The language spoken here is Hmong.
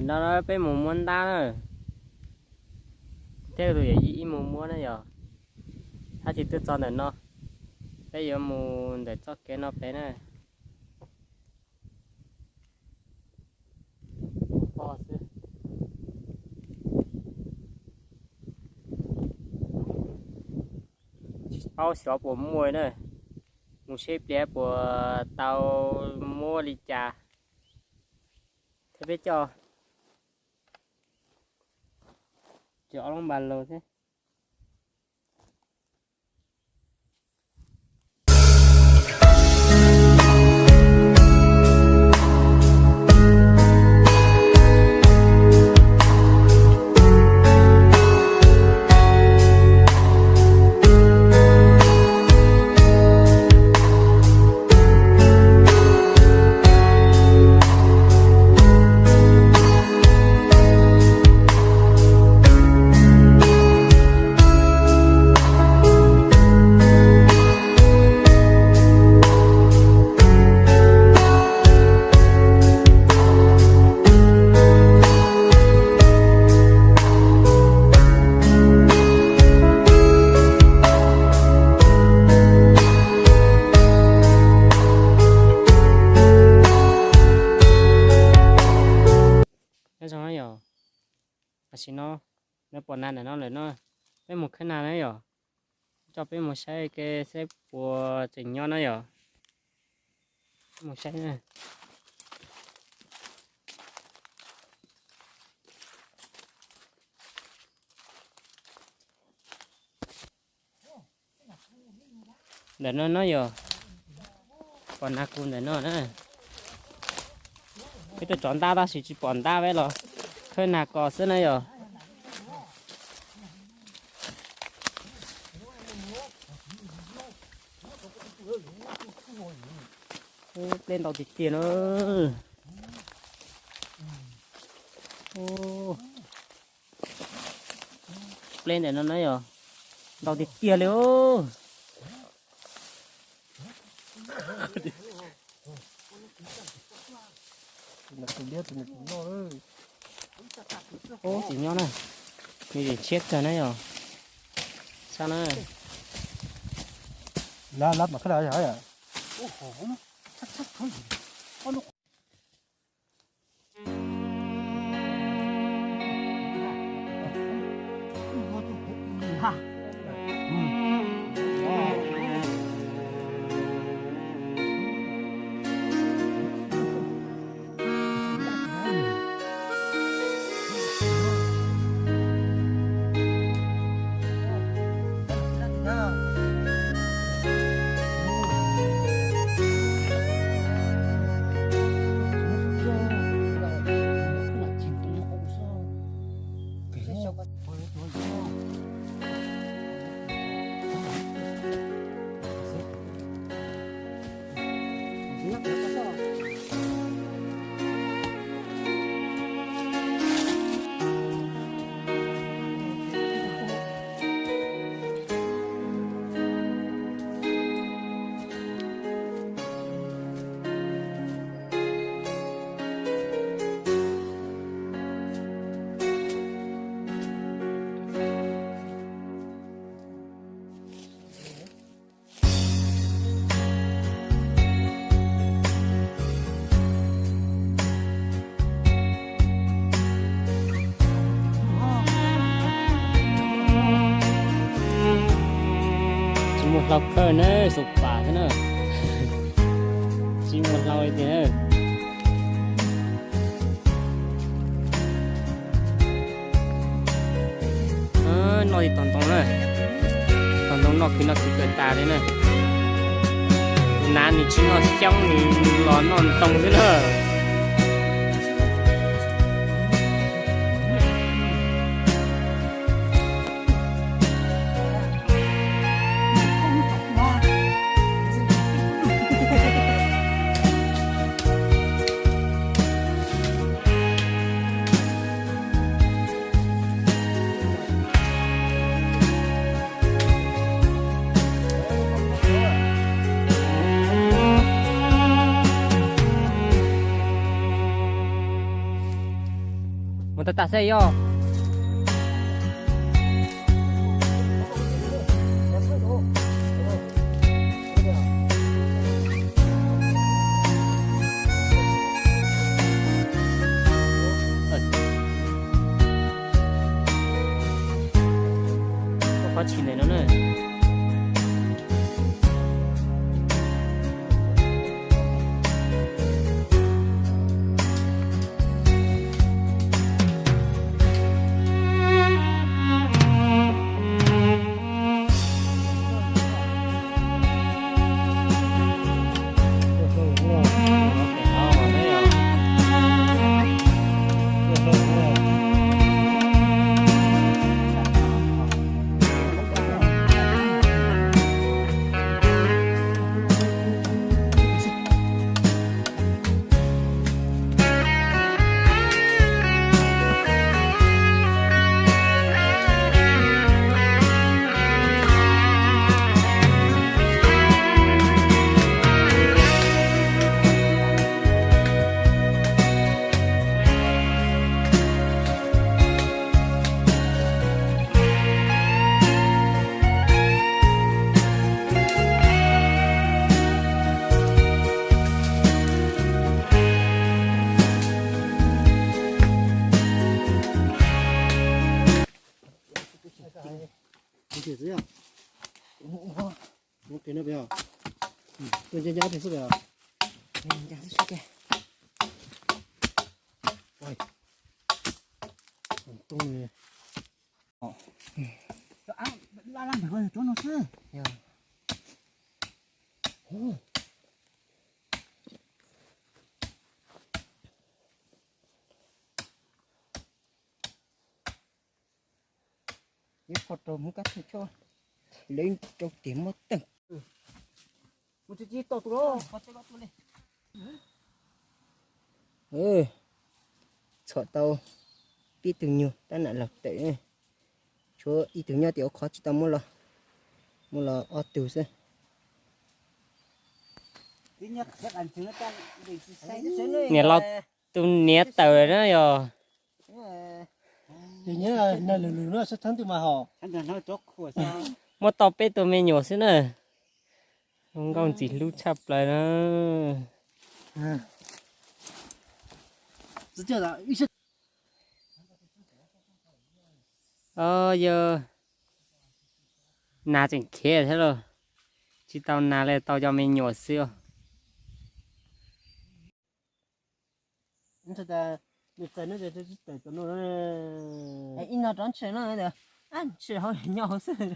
No peb mus muab ntab na, thiab tus yawm yij ib mus muab na yom. Tab sis twb txog ntawm no, peb yuav mus ntawm txoj kev no pem na. Tsis paub xyov puas muaj na, mus seb pliag puas tau muab li cas. Thiab peb coj, coj ob lub npas los thiab. Nyob zoo na yom, tam sim no nws pom nas ntawm no lawm no, peb mus khawb nas na yom, coj peb mus saib ke saib puas tseem nyob na yom. Mus saib na. Ntawm no no yog pom nas kuv ntawm no na. Peb tuaj tso ntab tab sis tsis pom ntab, peb los khawb nas kos xwb na yog. Pleb ntau tiag tiag na. Pleb ntawm no na yog ntau tiag tiag li os. Ub, tsis nyob na, me ntsis tshiab kawg na yog. Sab na. Tsis muaj hlau kawg na, xus pas xwb na. Tsis muaj hlau li tiag na. Noj li tog ntoo na, tog ntoo noj khwv noj khwv kawg tas li na. Nav nws tsis noj xyoob, nws los noj ntoo xwb na. Tas xwb yog. Qhov tsis ntawm no na. Ib qho rau muab kab theej tshuaj, lawv rau tias muab teej. Txhom tau peb tug nyuag tab nam laug tawm, tshuav ib tug nyob tim ua qhov tsis tau muab los, muab los ob tug xwb. Niam laus tus niam tawm na yog. Muab tau peb tug me nyuam xwb na. Zoo nkauj ntxim hlub tshaj plaws na. Os, yog nas tseem khiav thiab los, tsis tau nas li, tau cov me nyuam xwb os. Ib no rov ntshe no, ntshe ho nyob hauv xwb.